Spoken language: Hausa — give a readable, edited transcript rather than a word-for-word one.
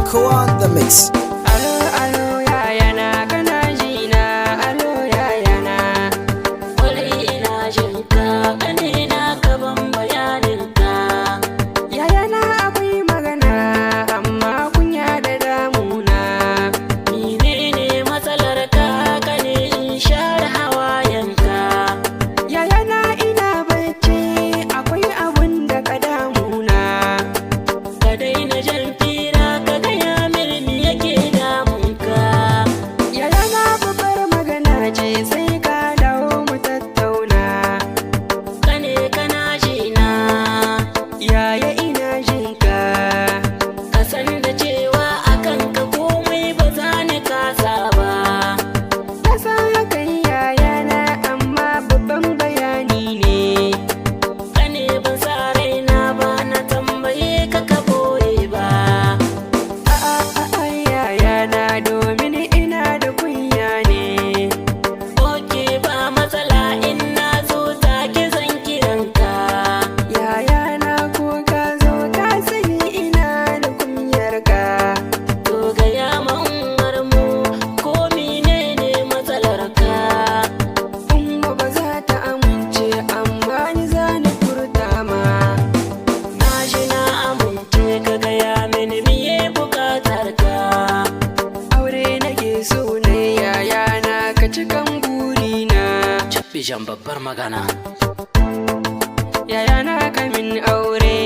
Kowa on the mix. Alo, alo, yayana, kana jina? Alo, yayana. Kwarai ina jin ka, ƙanina, ka ban bayanin ka. Yayana, akwai magana, amma kunya da damuna. Menene matsalar ka, ƙane, in share hawayenka? Yayana, ina bacci, akwai abun da ka damuna. Ka daina jan fira, ka gaya mini me yake damunka. Yayana, babbar magana ce, sai ka dawo mu tattauna. Kane, kana jina? Yaya, ina jinka. Ka san da cewa akan ka komai ba za ni kasa ba. Na san hakan, yayana, amma babban bayani ne. Kane, ban sa raina ba na tambaye ka, ka boye ba. A'a, a'a, yayana, domin ina da kunya ne. Ok, ba matsala, in na zo take zan kiranka. Yayana, ko ka zo, ka sani ina da kunyar ka. To gaya ma ummar mu ko menene matsalar ka. Umma ba za ta amince, amma ni za ni furta ma. Na ji, na amince, ka gaya mini miye bukatar ka. Aure nake so ne, yayana, ka cikan burina. Bijan, babbar magana. Yayana, ka min aure.